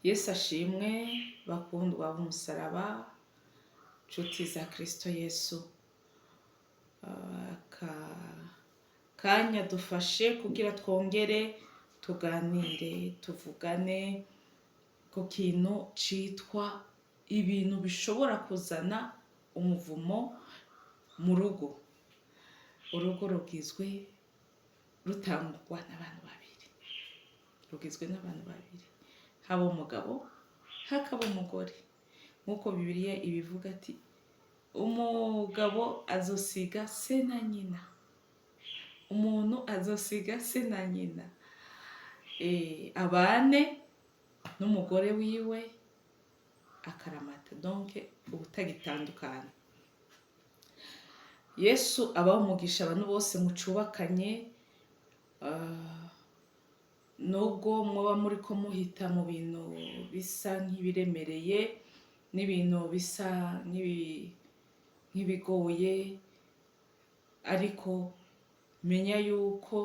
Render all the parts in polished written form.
Yesu ashimwe, bakundwa b'umusaraba, nshuti za Kristo Yesu. Aka kanya dufashe kugira twongere tuganire, tuvugane ku kintu citwa ibintu bishobora kuzana umuvumo mu rugo. Urugo rugizwe, rutangwa n'abantu babiri, rugizwe n'abantu babiri, haba umugabo, hakaba umugore. Nk'uko Bibiliya ibivuga ati: "Umugabo azosiga se na nyina, umuntu azosiga se na nyina, abane n'umugore wiwe akaramata." Donc ubutagitandukana. Yesu abaha umugisha abantu bose mucubakanye, nubwo muba muriko muhita mu bintu bisa nk'ibiremereye n'ibintu bisa nk'ibigoye, ariko menya yuko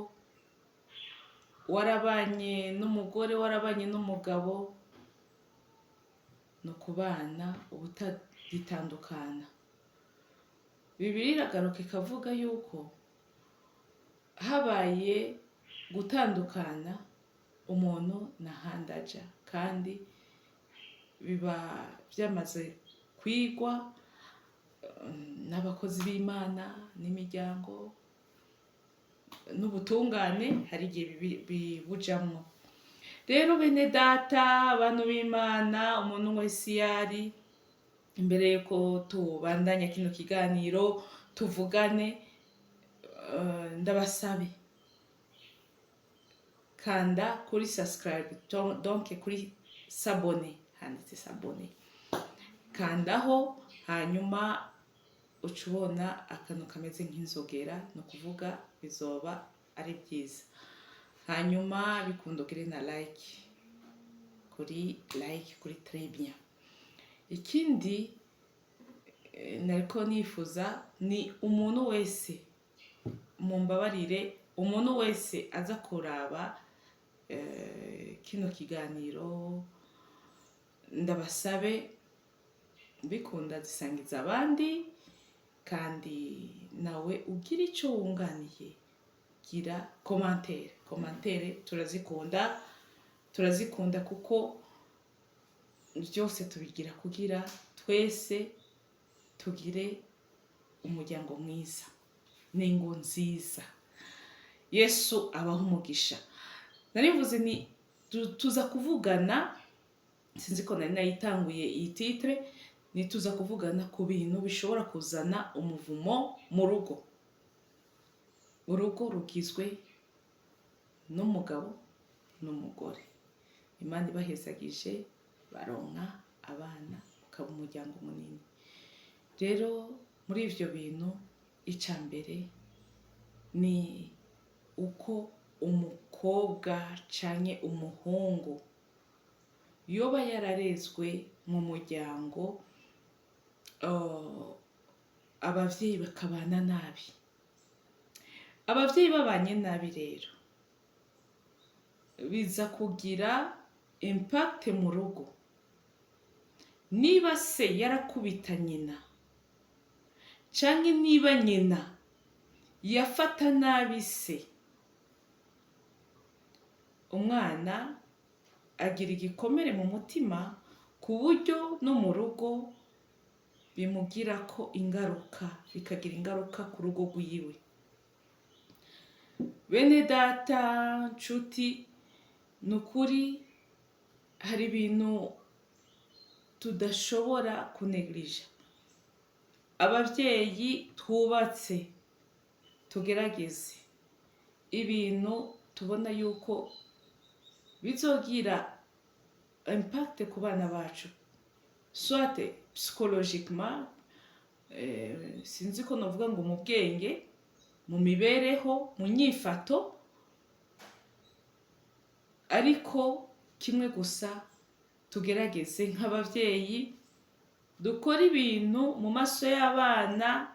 warabanye n'umugore, warabanye n'umugabo, ni ukubana ubutagitandukana. Bibiliya iragaruka ikavuga yuko habaye gutandukana, umuntu ntahandi aja, kandi biba vyamaze kwigwa n'abakozi b'Imana n'imiryango n'ubutungane, hari igihe bibujamwo. Rero bene data, bantu b'Imana, umuntu wese iyo ari, imbere yuko tubandanya kino kiganiro tuvugane, ndabasabe kanda kuri subscribe, donc kuri s'abonner, handitse s'abonner, kandaho, hanyuma uca ubona akantu kameze nk'inzogera, ni ukuvuga bizoba ari byiza. Hanyuma bikunda ugire na like, kuri like, kuri très bien. Ikindi nariko nifuza ni umuntu wese, mumbabarire, umuntu wese aza kuraba kino kiganiro, ndabasabe bikunda zisangiza abandi, kandi nawe ugira ico wunganiye, gira commentaire. Commentaire turazikunda, turazikunda, kuko byose tubigira kugira twese tugire umuryango mwiza n'ingo nziza. Yesu abaho umugisha. Narivuze ni tuza kuvugana, sinzi ko nari nayitanguye iyi titre, ni tuza kuvugana ku bintu bishobora kuzana umuvumo mu rugo. Urugo rugizwe n'umugabo n'umugore, Imana ibahezagije baronka abana, ukaba umuryango munini. Rero muri ivyo bintu, ica mbere ni uko umukobwa canke umuhungu yoba yararezwe mu muryango, abavyeyi bakabana nabi. Abavyeyi babanye nabi rero biza kugira impact mu rugo. Niba se yarakubita nyina, canke niba nyina yafata nabi se, umwana agira igikomere mu mutima, ku buryo no mu rugo bimugirako ingaruka, bikagira ingaruka ku rugo rwiwe. Bene data, nshuti, ni ukuri hari ibintu tudashobora kunegirija. Abavyeyi twubatse, tugerageze ibintu tubona yuko bizogira impact ku bana bacu, soit psychologiquement, sinzi ko novuga ngo mu bwenge, mu mibereho, mu nyifato. Ariko kimwe gusa, tugerageze nk'abavyeyi dukore ibintu mu maso y'abana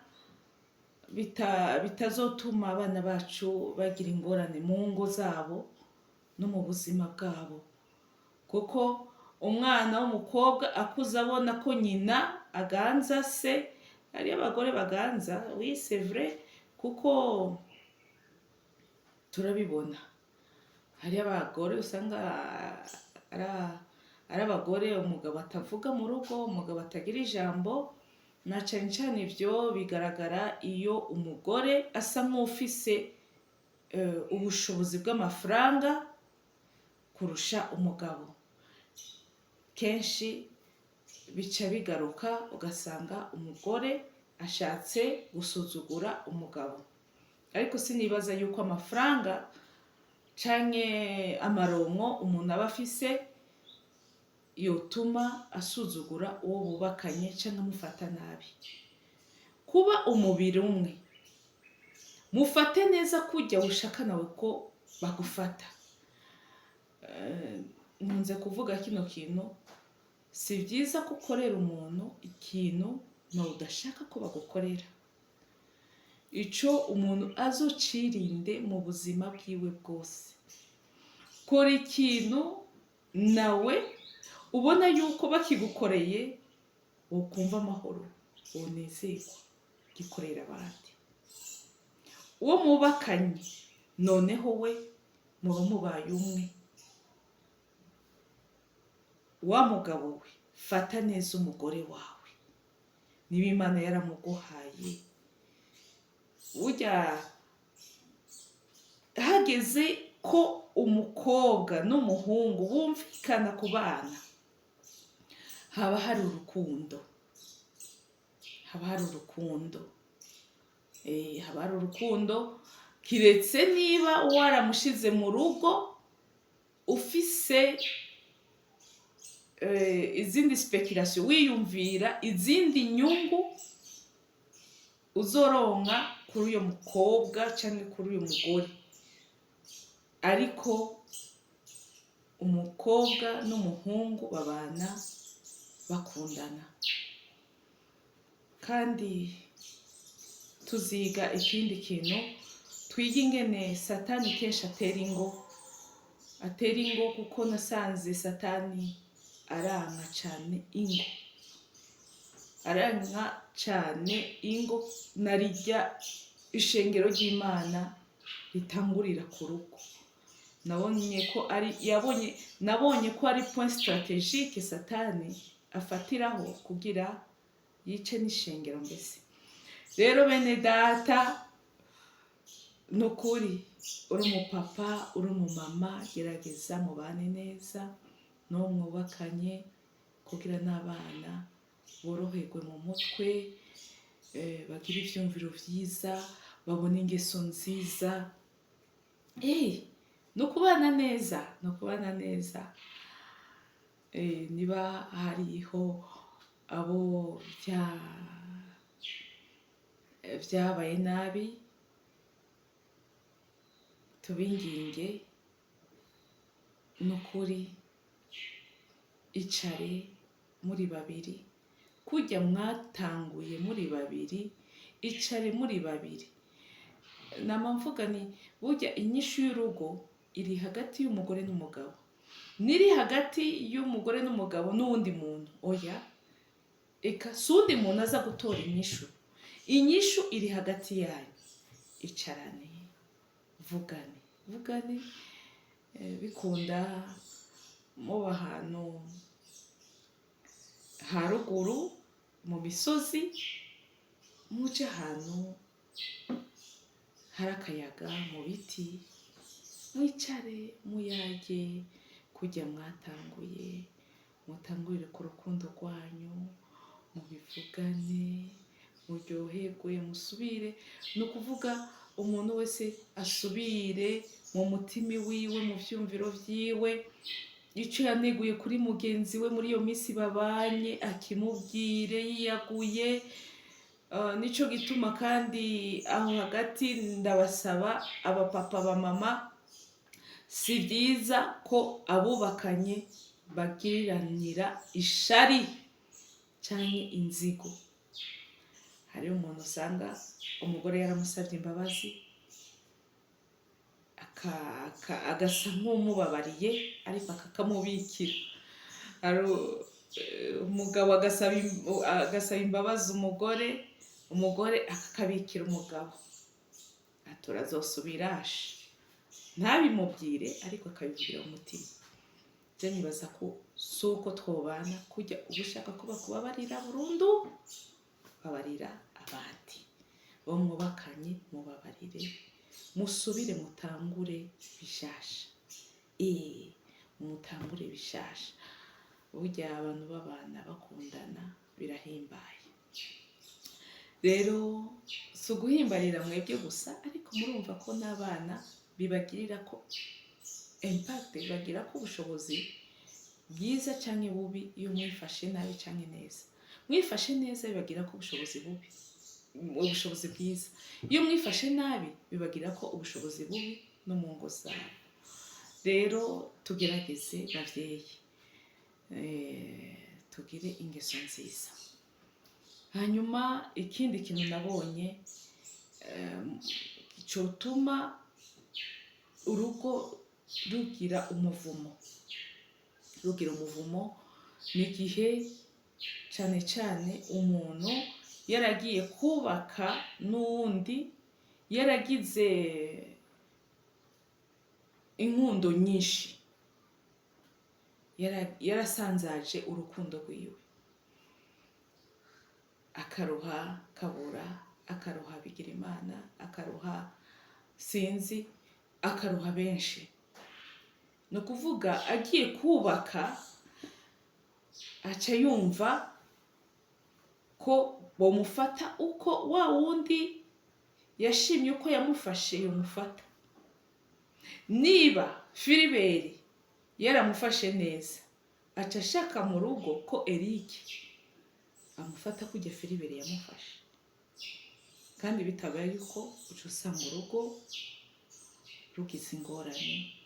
bitazotuma abana bacu bagira ingorane mu ngo zabo no mu buzima bwabo, kuko Umwana w'umukobwa akuze abona ko nyina aganza se. Hariyo abagore baganza, oui, c'est vrai, kuko turabibona. Hariyo abagore usanga ari abagore umugabo atavuga mu rugo, umugabo atagira ijambo, na cane cane ivyo bigaragara iyo umugore asa nk'ufise ubushobozi bw'amafaranga kurusha umugabo. Kenshi bica bigaruka ugasanga umugore ashatse gusuzugura umugabo. Ariko sinibaza yuko amafaranga canke amaronko umuntu aba afise yotuma asuzugura uwo bubakanye canke amufata nabi. Kuba umubiri umwe, mufate neza kurya ushaka nawe ko bagufata. Nkunze kuvuga kino kintu: si byiza ko ukorera umuntu ikintu nawe udashaka ko bagukorera. Ico umuntu azocirinde mu buzima bwiwe bwose: kora ikintu nawe ubona yuko bakigukoreye wokumva amahoro, wonezerwa. Gikorera abandi. Uwo mubakanye noneho we muba mubaye umwe. Wa mugabo we, fata neza umugore wawe niba Imana yaramuguhaye. Burya hageze ko umukobwa n'umuhungu bumvikana ku bana, haba hari urukundo, haba hari urukundo. Haba hari urukundo, kiretse niba waramushize mu rugo ufise izindi spéculation, wiyumvira izindi nyungu uzoronka kuri uyo mukobwa canke kuri uyu mugore. Ariko umukobwa n'umuhungu babana bakundana. Kandi tuziga ikindi kintu, twiga ingene Satani kenshi atera ingo, atera ingo, kuko nasanze Satani aranka cane ingo, aranka cane ingo. Narirya ishengero ry'Imana ritangurira ku rugo. Nabonye ko ari yabonye, nabonye ko ari point stratégique Satani afatiraho kugira yice n'ishengero mbese. Rero bene data, nukuri uri umupapa, uri umumama, gerageza mubane neza n'uwo mwubakanye kugira n'abana boroherwe mu mutwe, bagire ivyumviro vyiza, babone ingeso nziza. Ni ukubana neza, ni ukubana neza. Niba hariho abo vyabaye nabi, tubinginge nukuri, icare muri babiri kurya mwatanguye muri babiri, icare muri babiri. Nama mvuga ni burya inyishu y'urugo iri hagati y'umugore n'umugabo, niri hagati y'umugore n'umugabo n'uwundi muntu. Oya, eka si uwundi muntu aza gutora inyishu. Inyishu iri hagati yanyu. Icarane, vugane, vugane. Bikunda muba ahantu ha ruguru mu misozi, muje ahantu hari akayaga mu biti, mwicare muyage kurya mwatanguye, mutangurire ku rukundo rwanyu, mubivugane, muryoherwe, musubire. Ni ukuvuga umuntu wese asubire mu mutima wiwe, mu vyumviro vyiwe, ico yaneguye kuri mugenzi we muri iyo minsi babanye akimubwire yiyaguye. Nico gituma kandi aho hagati ndabasaba abapapa, abamama, si vyiza ko abubakanye bagiriranira ishari canke inzigo. Hariho umuntu usanga umugore yaramusavye imbabazi, agasa nk'umubabariye, ariko akakamubikira. Hari umugabo agasaba imbabazi umugore, umugore akakabikira umugabo, ati urazosubira ashe, ntabimubwire ariko akabivugira mu mutima. Je nibaza ko si uko twobana kujya uba ushaka ko bakubabarira burundu, babarira abandi bo mwubakanye, mubabarire, musubire mutangure bishasha. Mutangure bishasha. Burya abantu babana bakundana birahimbaye. Rero si uguhimbarira mwebwe gusa, ariko murumva ko n'abana bibagirira ko impact, bibagira ko ubushobozi bwiza canke bubi iyo mwifashe nabi canke neza. Mwifashe neza bibagira ko ubushobozi bubi, ubushobozi bwiza. Iyo mwifashe nabi bibagira ko ubushobozi bubi no mu ngo zabo. Rero tugerageze bavyeyi, tugire ingeso nziza. Hanyuma ikindi kintu nabonye cotuma urugo rugira umuvumo ni igihe cane cane umuntu yaragiye kubaka n'uwundi yaragize inkundo nyinshi, yarasanzaje urukundo rwiwe, akaruha Kabura, akaruha Bigirimana, akaruha sinzi, akaruha benshi. Ni ukuvuga agiye kubaka aca yumva ko bomufata uko wa wundi yashimye uko yamufashe yomufata. Niba Filiberi yaramufashe neza, aca ashaka mu rugo ko Eric amufata kujya Filiberi yamufashe. Kandi bitabaye uko, uca usanga urugo rugize ingorane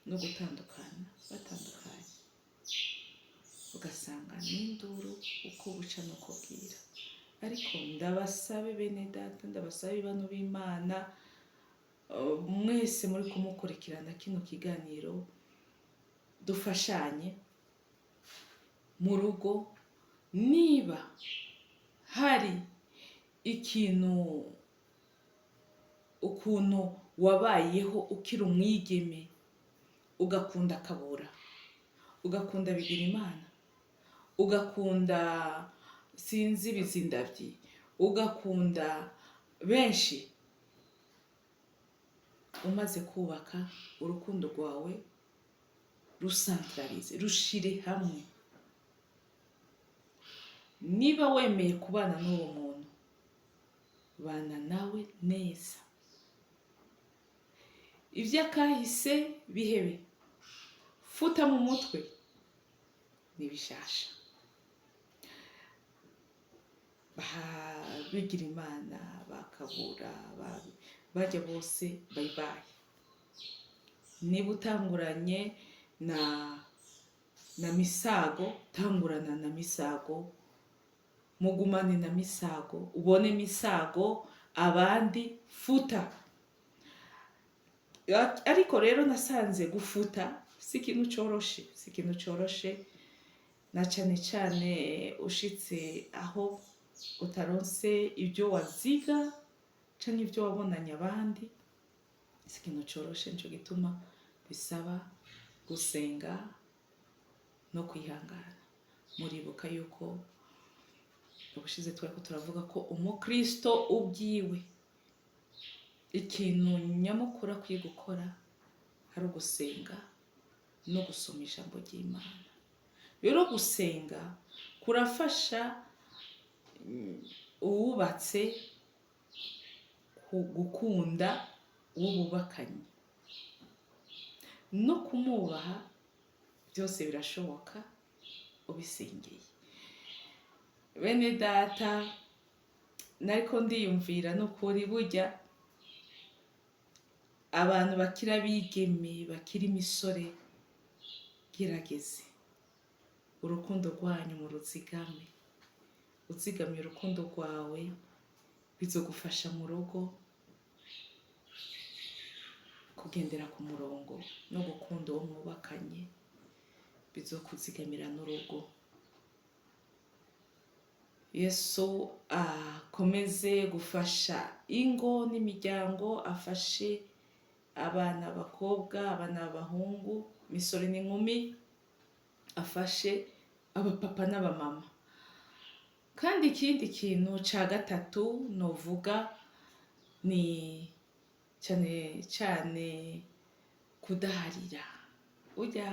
no gutandukana, batandukanye, ugasanga n'induru uko buca n'uko bwira. Ariko ndabasabe bene data, ndabasabe bano b'Imana, mwese muri kumukurikirana kino kiganiro, dufashanye mu rugo. Niba hari ikintu, ukuntu wabayeho ukiri umwigeme, ugakunda Kabura, ugakunda Bigirimana, ugakunda sinzi Bizindavyi, ugakunda benshi, umaze kubaka urukundo rwawe rusantralize, rushire hamwe. Niba wemeye kubana n'uwo muntu, bana nawe neza. Iby'akahise bihebe, futa mu mutwe, ni bishasha. Bigira Imana, bakabura, bajya bose, bye bye. Niba utanguranye na Misago, tangurana na Misago, mugumane na Misago, ubone Misago, abandi futa. Ariko rero nasanze gufuta si ikintu coroshe, si ikintu coroshe, na cane cane ushitse aho utaronse ibyo waziga canke ibyo wabonanye abandi, si ikintu coroshe. Nico gituma bisaba gusenga no kwihangana. Muribuka yuko ubushize twariko turavuga ko umukristo ubwiwe ikintu nyamukuru akwiye gukora ari ugusenga no gusoma ijambo ry'Imana. Rero gusenga kurafasha uwubatse gukunda uwo bubakanye no kumwubaha. Byose birashoboka ubisengeye. Bene data, nariko ndiyumvira n'ukuri, burya abantu bakiri abigeme, bakiri imisore, gerageze urukundo rwanyu mu ruzigame. Uzigamye urukundo rwawe bizogufasha mu rugo kugendera ku murongo no gukunda uwo mwubakanye. Bizokuzigamira n'urugo. Yesu akomeze gufasha ingo n'imiryango, afashe abana b'abakobwa, abana b'abahungu, imisore n'inkumi, afashe abapapa n'abamama. Kandi ikindi kintu ca gatatu novuga ni cane cane kudaharira. Burya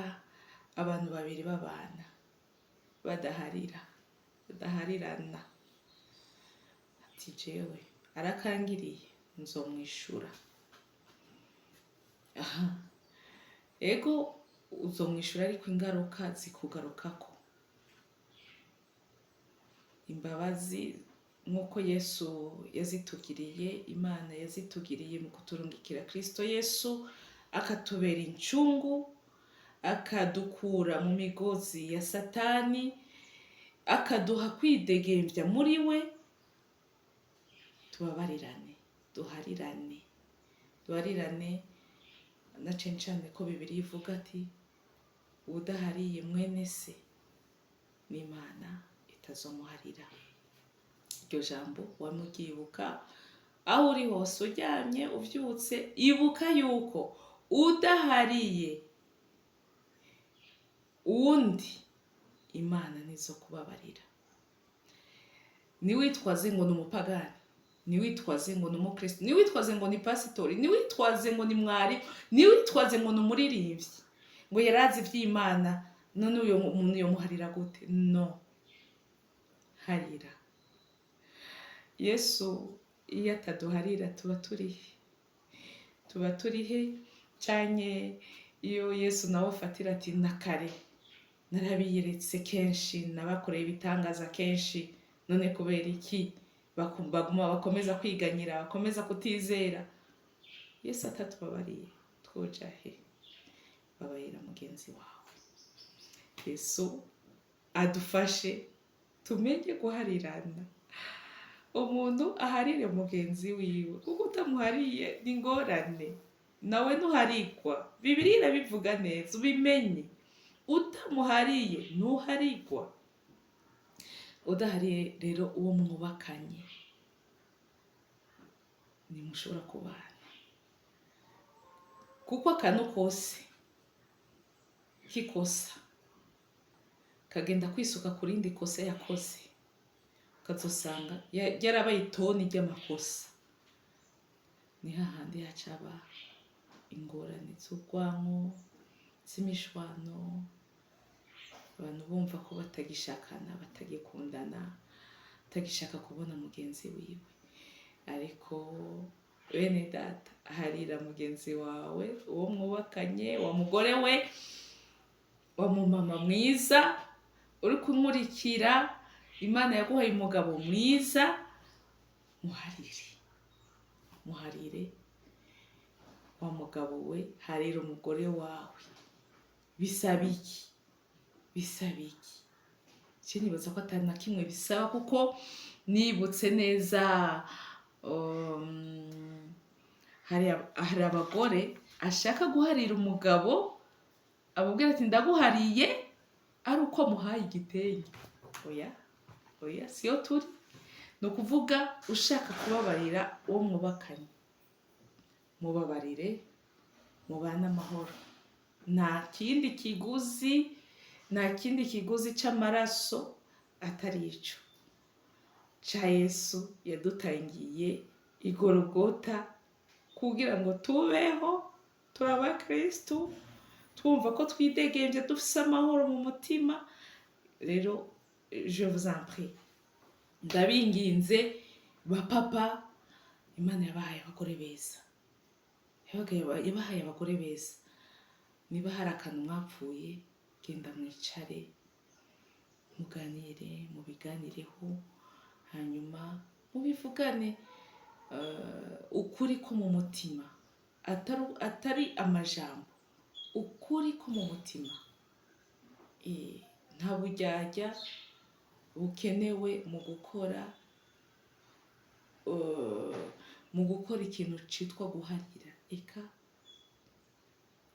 abantu babiri babana badaharira, badaharirana, ati jewe arakangiriye nzomwishura. Aha ego uzomwishura, ariko ingaruka zikugarukako. Imbabazi nk'uko Yesu yazitugiriye, Imana yazitugiriye mu kuturungikira Kristo Yesu, akatubera incungu, akadukura mu migozi ya Satani, akaduha kwidegemvya muri we. Tubabarirane, duharirane, duharirane, na cane cane ko Bibiliya ivuga ati uwudahariye mwene se n'Imana itazomuharira. Iryo jambo wamuryibuka aho uri hose, uryamye, uvyutse, ibuka yuko udahariye uwundi Imana nizo kubabarira. Ntiwitwaze ngo ni umupagani, ntiwitwaze ngo ni umukristo, ntiwitwaze ngo ni pasitori, ntiwitwaze ngo ni mwari, ntiwitwaze ngo ni umuririmbyi, ngo yarazi ivy'Imana, none uyo muntu yomuharira gute? No harira. Yesu iyo ataduharira tuba turihe? Tuba turihe? Canke iyo Yesu nawe afatira ati na kare narabiyeretse kenshi, nabakoreye ibitangaza kenshi, none kubera iki baguma bakomeza kwiganyira, bakomeza kutizera? Yesu atatubabariye twoja he? Babarira mugenzi wawe. Yesu adufashe tumenye guharirana. Umuntu aharire mugenzi wiwe, kuko utamuhariye ni ingorane, nawe ntuharigwa. Bibiliya irabivuga neza, ubimenye: utamuhariye ntuharigwa. Udahariye rero uwo mwubakanye ntimushobora kubana, kuko akantu kose k'ikosa kagenda kwisuka ku rindi kosa yakoze, ukazosanga ryarabaye itoni ry'amakosa. Ni hahandi hacaba ingorane z'urwanko, z'imishwano, abantu bumva ko batagishakana, batagikundana, batagishaka kubona mugenzi wiwe. Ariko bene data, harira mugenzi wawe, uwo mwubakanye, wa mugore we, wa mumama mwiza uri kumurikira, Imana yaguhaye umugabo mwiza, muharire, muharire. Wa mugabo we, harira umugore wawe. Bisaba iki? Bisaba iki? Je nibaza ko atari na kimwe bisaba, kuko nibutse neza, hari abagore ashaka guharira umugabo, amubwira ati ndaguhariye ari uko muhaye igitenge. Oya, oya, siyo turi. Ni ukuvuga ushaka kubabarira uwo mwubakanye, mubabarire, mubane amahoro. Nta kindi kiguzi, nta kindi kiguzi c'amaraso atari ico ca Yesu yadutangiye igorogota kugira ngo tubeho turi abakristu, twumva ko twidegemvye, dufise amahoro mu mutima. Rero je vous en prie, ndabinginze bapapa, Imana yabahaye abagore beza, yabahaye abagore beza. Niba hari akantu mwapfuye, genda mwicare, muganire, mubiganireho, hanyuma mubivugane ukuri ko mu mutima, atari amajambo, ukuri ko mu mutima. Nta buryarya bukenewe mu gukora ikintu citwa guharira. Eka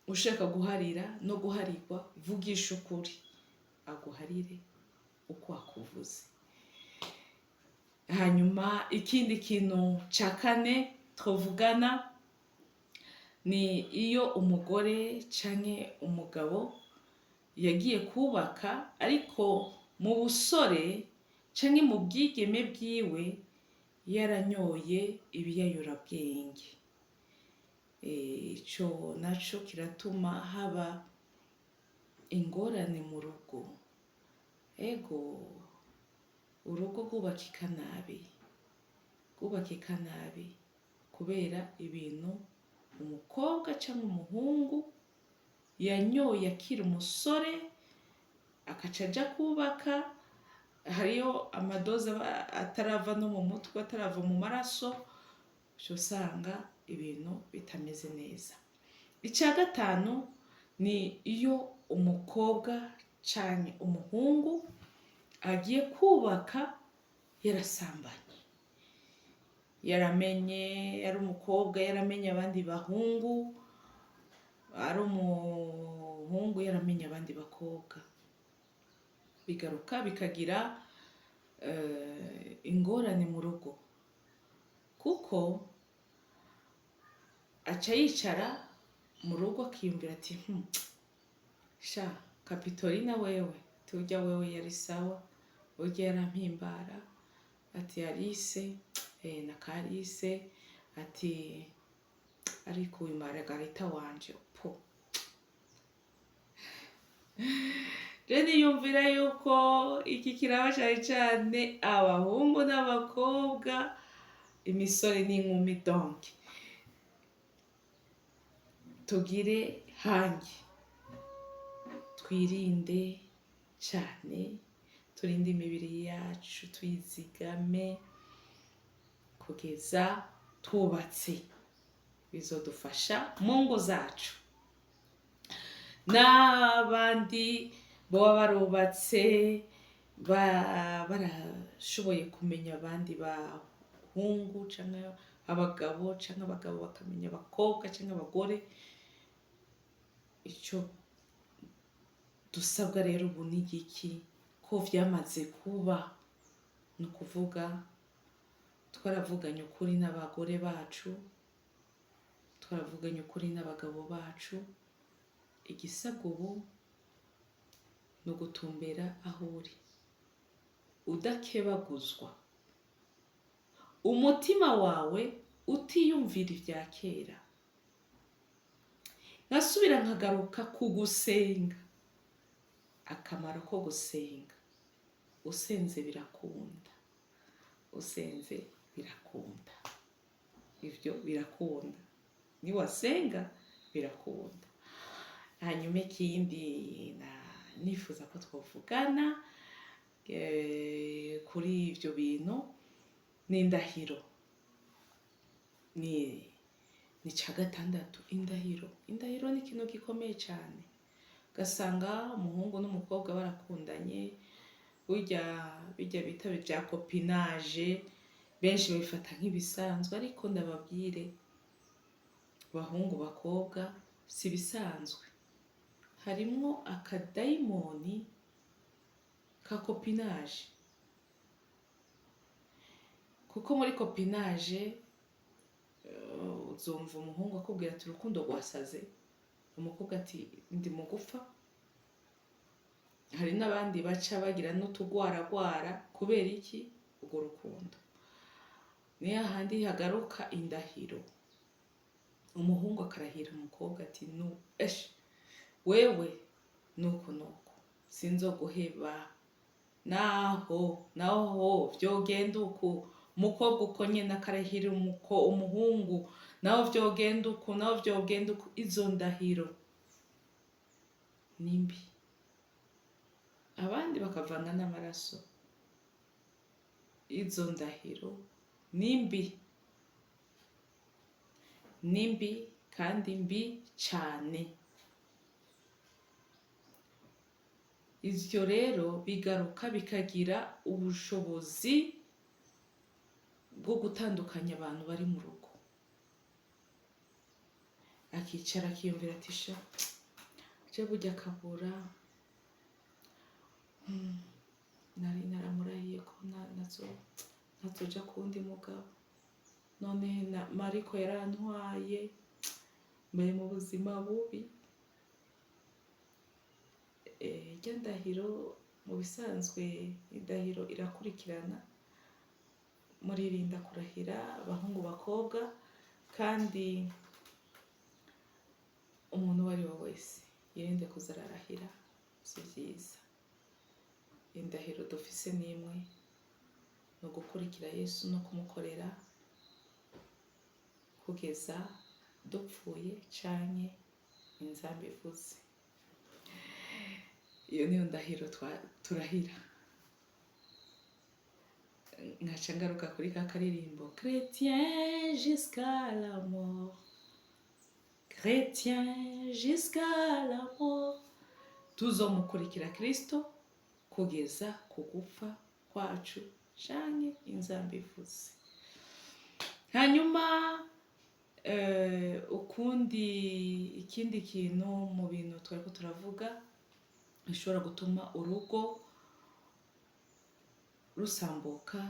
Ushaka guharira no guharirwa, vugisha ukuri, aguharire uko akuvuze. Hanyuma ikindi kintu ca kane twovugana ni iyo umugore canke umugabo yagiye kubaka, ariko mu busore canke mu bwigeme bwiwe yaranyoye ibiyayurabwenge. Ico naco kiratuma haba ingorane mu rugo. Ego, urugo rwubakika nabi, rwubakika nabi kubera ibintu umukobwa canke umuhungu yanyoye akiri umusore, akaca aja kubaka. Hariyo amadoze aba atarava no mu mutwe, atarava mu maraso, uca usanga ibintu bitameze neza. Ica gatanu ni iyo umukobwa canke umuhungu agiye kubaka yarasambanye, yaramenye, ari umukobwa yaramenye abandi bahungu, ari umuhungu yaramenye abandi bakobwa, bigaruka bikagira ingorane mu rugo, kuko aca yicara mu rugo akiyumvira ati: Sha Kapitorina, wewe turya, wewe yari sawa, urya yarampimbara," ati "Alice na Kalise," ati "ariko uyu Margarita wanje po." Je niyumvira yuko iki kiraba cane cane abahungu n'abakobwa, imisore n'inkumi. Donc tugire hange, twirinde cane, turinde imibiri yacu, tuyizigame kugeza twubatse, bizodufasha mu ngo zacu. N'abandi boba barubatse barashoboye kumenya abandi bahungu canke abagabo, canke abagabo bakamenya abakobwa canke abagore, ico dusabwa rero ubu ni igiki? Ko vyamaze kuba, ni ukuvuga twaravuganye ukuri n'abagore bacu, twaravuganye ukuri n'abagabo bacu. Igisabwa ubu ni ugutumbera aho uri udakebaguzwa, umutima wawe utiyumvira ivya kera. Nkasubira nkagaruka ku gusenga, akamaro ko gusenga. Usenze birakunda, usenze birakunda, ivyo birakunda, niwasenga birakunda. Hanyuma ikindi nifuza ko twovugana kuri ivyo bintu ni indahiro. Ni ca gatandatu, indahiro. Indahiro ni ikintu gikomeye cane. Ugasanga umuhungu n'umukobwa barakundanye, burya bijya bita bya copinage, benshi babifata nk'ibisanzwe, ariko ndababwire, bahungu, bakobwa, si ibisanzwe. Harimwo akadayimoni ka copinage, kuko muri copinage uzumva umuhungu akubwira ati: "Urukundo rwasaze," umukobwa ati: "Ndi mu gupfa." Hari n'abandi baca bagira n'utugwaragwara. Kubera iki? Urwo rukundo. Ni hahandi hagaruka indahiro, umuhungu akarahira umukobwa ati: "Nu eshe wewe, nuku nuku, sinzoguheba naho naho vyogenda uku." Umukobwa uko nyene akarahira umuhungu: "Naho vyogenda uku, naho vyogenda uku." Izo ndahiro ni mbi. Abandi bakavanga n'amaraso. Izo ndahiro ni mbi, ni mbi kandi mbi cane. Ivyo rero bigaruka bikagira ubushobozi bwo gutandukanya abantu bari mu rugo. Akicara akiyumvira ati: "Sha, je burya Kabura, nari naramurahiye ko ntazoja kuwundi mugabo, none na Mariko yarantwaye, mbaye mu buzima bubi." Irya ndahiro, mu bisanzwe indahiro irakurikirana. Muririnda kurahira, abahungu, bakobwa, kandi umuntu uwo ari we wese yirinde kuza ararahira, si vyiza. Indahiro dufise n'imwe, ni ugukurikira Yesu no kumukorera kugeza dupfuye canke inzamba ivuze. Iyo niyo ndahiro turahira. Nkaca ngaruka kuri ka karirimbo: "Chrétien jusqu'à la mort, chrétien jusqu'à la mort." Tuzomukurikira Kristo kugeza ku gupfa kwacu canke inzamba ivuze. Hanyuma ukundi, ikindi kintu mu bintu twariko turavuga bishobora gutuma urugo rusambuka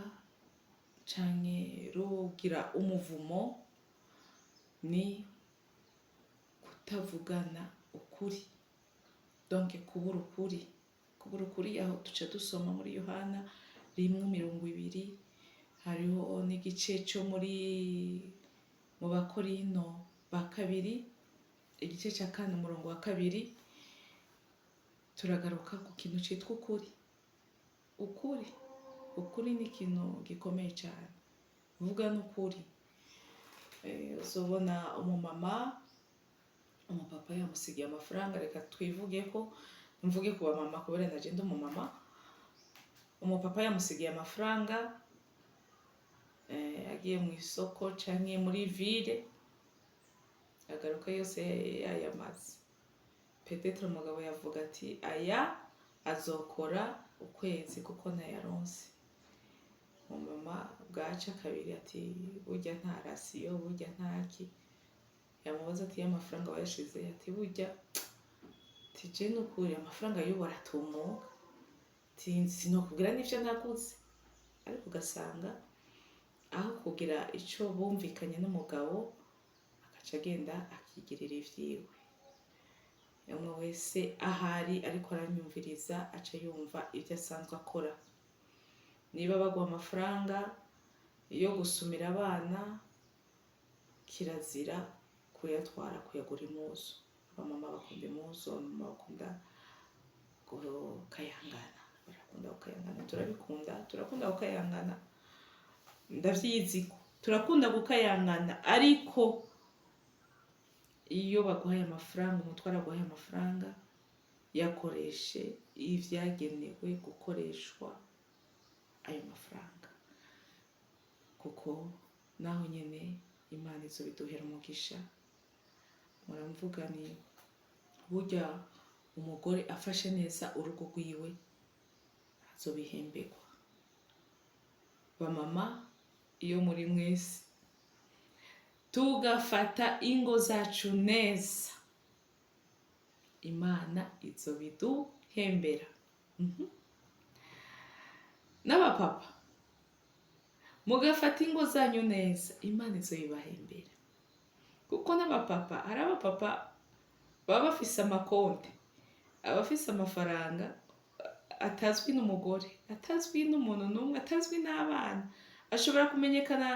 canke rugira umuvumo ni kutavugana ukuri, donc kubura ukuri. Kubura ukuri, aho duca dusoma muri Yohana 1:20, hariho n'igice co muri mu Bakorino ba kabiri, igice ca 4, umurongo wa 2. Turagaruka ku kintu citwa ukuri. Ukuri, ukuri ni ikintu gikomeye cyane. Vuga n'ukuri. Uzobona umumama, umupapa yamusigiye amafaranga. Reka twivuge ko mvuge ku bamama, kubera naje ndi umumama. Umupapa yamusigiye amafaranga, agiye mu isoko canke muri ville, agaruka yose yayamaze. Peut-être umugabo yavuga ati: "Aya azokora ukwezi kuko ntayaronse." Umumama bwaca kabiri ati: "Burya nta ration, burya ntaki." Yamubaza ati: "Y'amafaranga wayashize?" Ati: "Burya ati je nukuri amafaranga y'ubu aratumuka, ati sinokubwira n'ivyo naguze." Ariko ugasanga aho kugira ico bumvikanye n'umugabo, agaca agenda akigirira ivyiwe. Umwe wese ahari ariko aranyumviriza aca yumva ivyo asanzwe akora. Niba baguha amafaranga yo gusumira abana, kirazira kuyatwara kuyagura impuzu. Abamama bakunda impuzu, abamama bakunda gukayangana, barakunda gukayangana. Turabikunda, turakunda gukayangana, ndavyizi ko turakunda gukayangana. Ariko iyo baguhaye amafaranga, umutware aguhaye amafaranga, yakoreshe ivyagenewe gukoreshwa ayo mafaranga, kuko naho nyene Imana izobiduhera umugisha. Muramvuga ni burya umugore afashe neza urugo rwiwe azobihemberwa. Bamama, iyo muri mwese tugafata ingo zacu neza, Imana izobiduhembera. N'abapapa mugafata ingo zanyu neza, Imana izoyibahembera, kuko n'abapapa, hari abapapa baba bafise amakonte, abafise amafaranga atazwi n'umugore, atazwi n'umuntu n'umwe, atazwi n'abana. Ashobora kumenyekana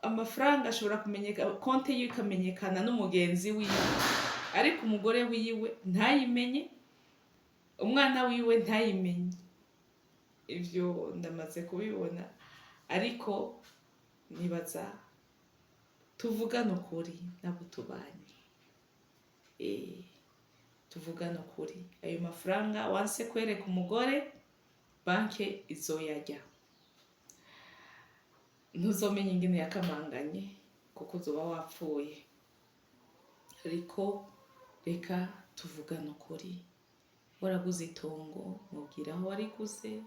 amafaranga, ashobora kumenyekana, konte yiwe ikamenyekana n'umugenzi wiwe, ariko umugore wiwe ntayimenye, umwana wiwe ntayimenye. Ivyo ndamaze kubibona. Ariko nibaza tuvugane ukuri nabo tubanye, tuvugane ukuri. Ayo mafaranga wanse kwereka umugore, banke izoyarya, ntuzomenya ingene yakamanganye kuko uzoba wapfuye. Ariko reka tuvugane ukuri. Waraguze itongo, mubwire aho wariguze.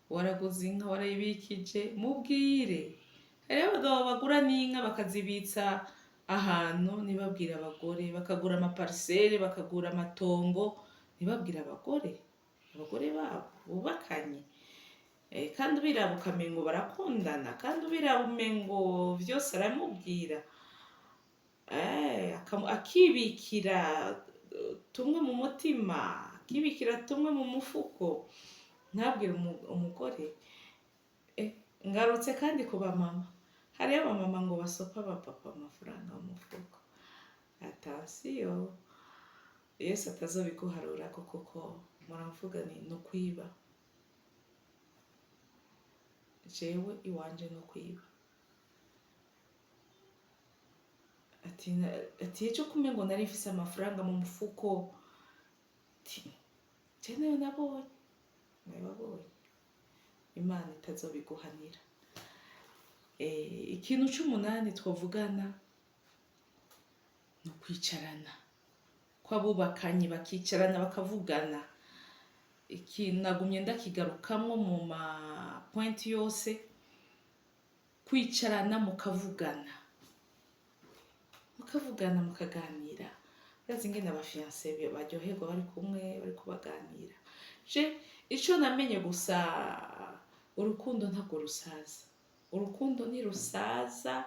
Waraguze inka, warayibikije, mubwire. Hariho abagabo bagura n'inka bakazibitsa. Ahantu ntibabwire abagore, bakagura amaparcelles, bakagura amatongo, ntibabwire abagore babo bubakanye. Kandi ubiraba ukamengo barakundana, kandi ubiraba umengo vyose aramubwira. Akibikira tumwe mu mutima, akibikira tumwe mu mufuko, ntabwire umugore. Ngarutse kandi ku bamama, hariyo abamama ngo basopa abapapa amafaranga mu mufuko. Attention, Yesu atazobiguharurako, kuko muravuga ni ukwiba. Jewe iwanje ni ukwiba. Ati ejo kumengo nari mfise amafaranga mu mufuko. Ati je nayo nabonye, nababonye. Imana itazobiguhanira. Ikintu c'umunani twovugana ni ukwicarana kw'abubakanye, bakicarana bakavugana. Ikintu nagumye ndakigarukamwo mu ma points yose: kwicarana mukavugana, mukavugana, mukaganira. Urazi ingene abafiancés baryoherwa bari kumwe, bariko baganira. Je ico namenye gusa, urukundo ntabwo rusaza, urukundo ntirusaza.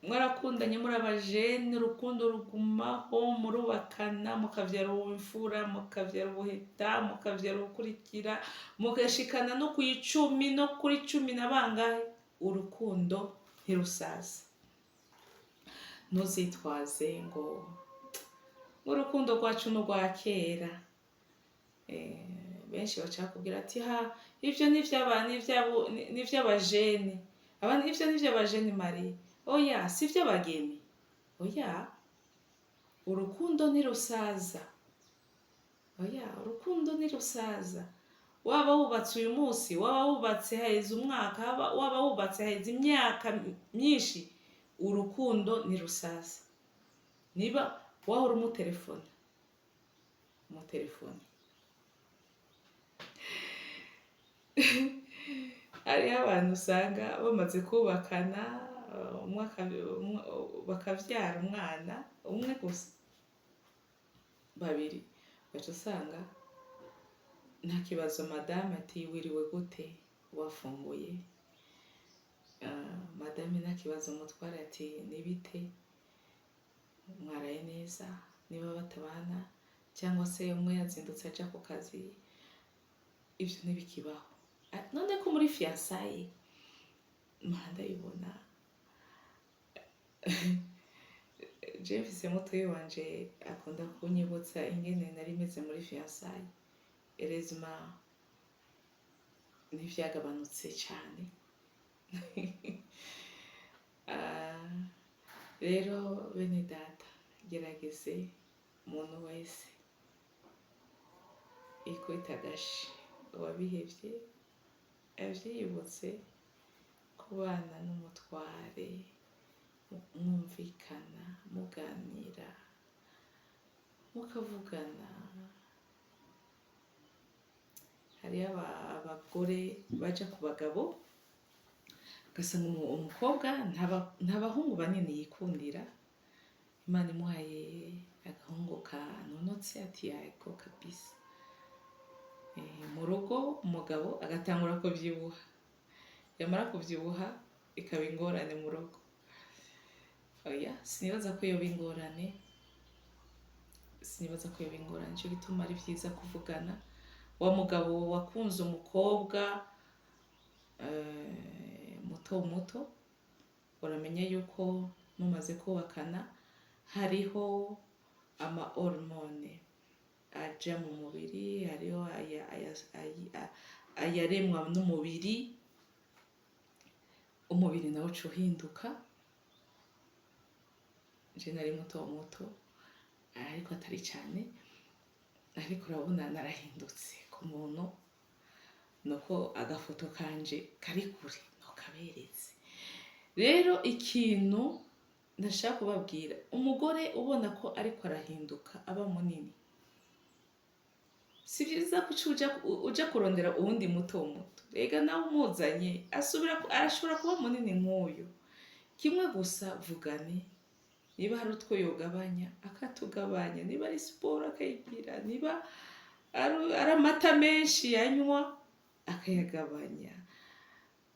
Mwarakundanye muri abajene, urukundo rugumaho, murubakana, mukavyara imfura, mukavyara ubuheta, mukavyara ubukurikira, mugashikana no ku 10 no kuri cumi na bangahe. Urukundo ntirusaza. Ntuzitwaze ngo urukundo rwacu ni urwa kera. Benshi baca bakubwira ati: "Ha, ivyo ni ivy'abajene, ivyo ni ivy'abajene mariés, oya, si ivy'abageni, oya." Urukundo ntirusaza, oya, urukundo ntirusaza. Waba wubatse uyu munsi, waba wubatse haheze umwaka, waba wubatse haheze imyaka myinshi, urukundo ntirusaza. Niba wahora umutelefona, umutelefone. Hariho abantu usanga bamaze kubakana, umwe bakavyara umwana umwe gusa, babiri, ugaca usanga nta kibazo. Madame ati: "Wiriwe gute? Wafunguye?" Madame nta kibazo, umutware ati: "Nibite? Mwaraye neza?" Niba batabana, cyangwa se umwe yazindutse aja ku kazi, ivyo ntibikibaho. None ko muri fiançailles mpora ndabibona. Je mfise mutoyi wanje akunda kunyibutsa ingene nari meze muri fiançailles. Heureusement ntivyagabanutse cane. Rero bene data, gerageze umuntu wese ikubita agashi, uwabihevye avyiyibutse, kubana n'umutware mwumvikana, muganira, mukavugana. Hariyo abagore baja ku bagabo, ugasanga umukobwa nta bahungu banini yikundira. Imana imuhaye agahungu kanonotse, ati: "Yego kabisa." Mu rugo umugabo agatangura kuvyibuha, yamara kuvyibuha ikaba ingorane mu rugo. Oya, sinibaza ko yoba ingorane, sinibaza ko yoba ingorane. Nico gituma ari vyiza kuvugana. Wa mugabo wakunze umukobwa muto muto, uramenya yuko mumaze kubakana hariho ama hormones aja mu mubiri, hariho ayaremwa n'umubiri, umubiri nawo uca uhinduka. Je nari muto muto ariko atari cane, ariko urabona narahindutse. Ku muntu nuko agafoto kanje kari kure nokaberetse. Rero ikintu ndashaka kubabwira, umugore ubona ko ariko arahinduka aba munini, si vyiza ko uca uja kurondera uwundi muto muto. Rega nawe umuzanye asubira, arashobora kuba munini nk'uyu. Kimwe gusa, vugane. Niba hari utwo yogabanya, akatugabanya. Niba ari siporo, akayigira. Niba ari amata menshi yanywa, akayagabanya.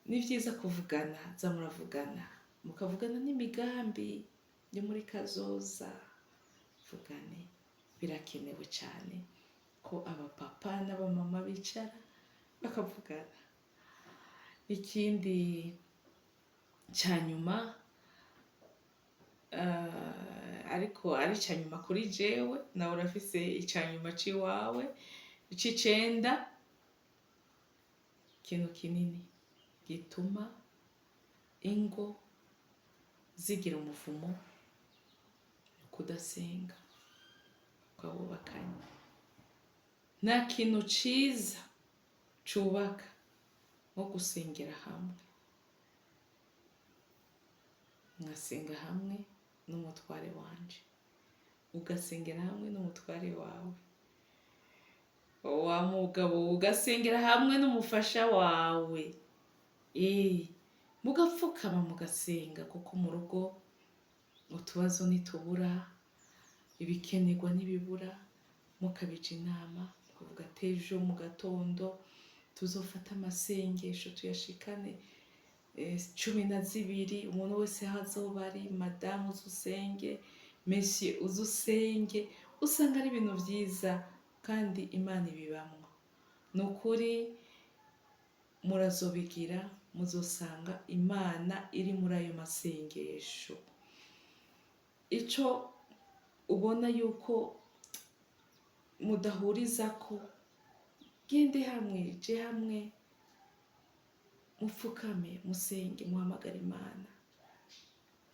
Ni byiza kuvugana, za muravugana, mukavugana n'imigambi yo muri kazoza. Vugane, birakenewe cyane ko abapapa n'abamama bicara bakavugana. Ikindi cya nyuma, ariko ari icya nyuma kuri jewe, nawe urafise icya nyuma c'iwawe, ic'icenda, ikintu kinini gituma ingo zigira umuvumo ni ukudasenga kw'abubakanye. Nta kintu ciza cubaka nko gusengera hamwe. Mwasenga hamwe n'umutware wanje, ugasengera hamwe n'umutware wawe, wa mugabo ugasengera hamwe n'umufasha wawe, mugapfukama mugasenga, kuko mu rugo utubazo ntitubura, ibikenerwa ntibibura. Mukabija inama, mukavuga ati: "Ejo mu gatondo tuzofata amasengesho tuyashikane 12, umuntu wese aho azoba ari, madamu uzusenge, monsieur uzusenge." Usanga ari ibintu vyiza kandi Imana ibibamwo. Ni ukuri murazobigira, muzosanga Imana iri muri ayo masengesho. Ico ubona yuko mudahurizako, gende hamwe, je hamwe, mupfukame, musenge, muhamagare Imana.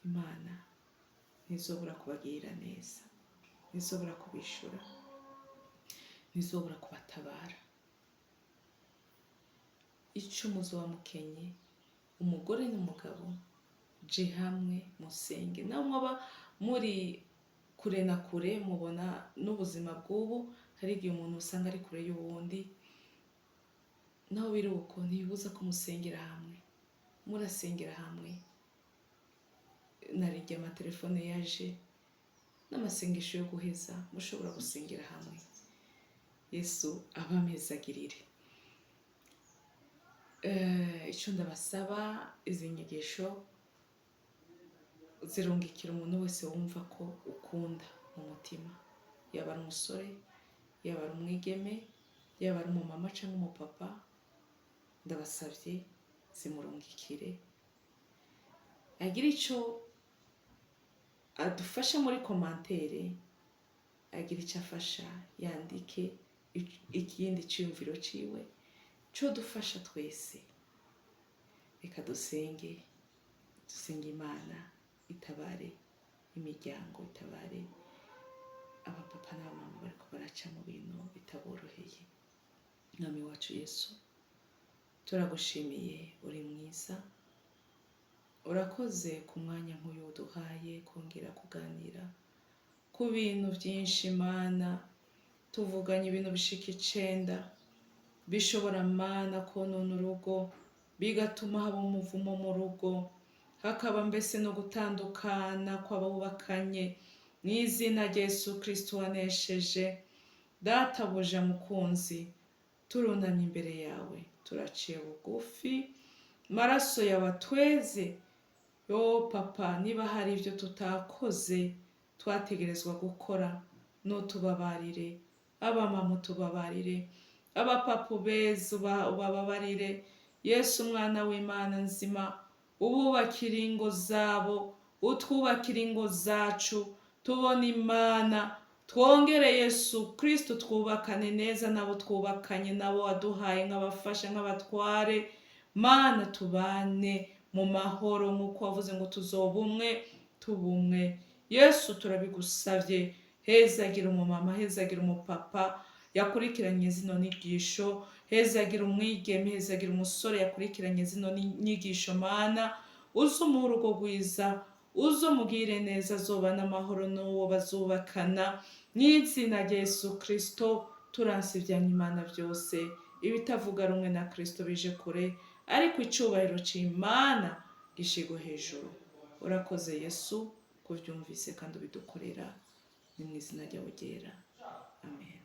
Imana ntizobura kubagirira neza, ntizobura kubishura, ntizobura kubatabara. Ico muzoba mukenye, umugore n'umugabo, je hamwe musenge. Naho mwaba muri kure na kure, mubona n'ubuzima bw'ubu, hari igihe umuntu usanga ari kure y'uwundi. Naho biri uko, ntibibuza ko musengera hamwe, murasengera hamwe. Narirya amatelefone yaje n'amasengesho yo guheza, mushobora gusengera hamwe. Yesu abamezagirire. Icyo ndabasaba, izi nyigisho zirungikira umuntu wese wumva ko ukunda mu mutima, yaba ari umusore, yaba ari umwigeme, yaba ari umumama cyangwa umupapa. Ndabasabye, zimurungikire, agira icyo adufasha muri commentaire, agira icyo afasha, yandike ikindi cyiyumviro ciwe cyo dufasha twese. Reka dusenge, dusenge Imana itabare imiryango, itabare abapapa n'abamama bariko baraca mu bintu bitaboroheye. Mwami wacu Yesu, turagushimiye, uri mwiza. Urakoze ku mwanya nk'uyu uduhaye kongera kuganira ku bintu byinshi. Mana, tuvuganye ibintu bishika 9 bishobora, Mana, konona urugo, bigatuma haba umuvumo mu rugo, hakaba mbese no gutandukana kw'abubakanye. Mu izina rya Yesu Kristo wanesheje, Databuja mukunzi, turunamye imbere yawe, turaciye bugufi, maraso yawe atweze. Yo Papa, niba hari ibyo tutakoze twategerezwa gukora, nutubabarire. Abamama utubabarire, abapapa ubeze ubababarire. Yesu umwana w'Imana nzima, ububakire ingo zabo, utwubakire ingo zacu, tubone Imana. Twongere, Yesu Kristo, twubakane neza nabo twubakanye, nabo waduhaye nk'abafasha, nk'abatware. Mana, tubane mu mahoro nk'uko wavuze ngo tuzoba umwe, tuba umwe. Yesu, turabigusabye. Hezagira umumama, hezagira umupapa yakurikiranye zino nyigisho, hezagira umwigeme, hezagira umusore yakurikiranye zino nyigisho. Mana, uze umuhe urugo rwiza, uze umugire neza, azoba n'amahoro n'uwo bazubakana. Mu izina rya Yesu Kristo, turanse ibyanyimana byose, ibitavuga rumwe na Kristo bije kure, ariko icyubahiro cy'Imana gishigwe hejuru. Urakoze Yesu kuvyumvise kandi ubidukorera. Ni mu izina ryawe ryera, amen.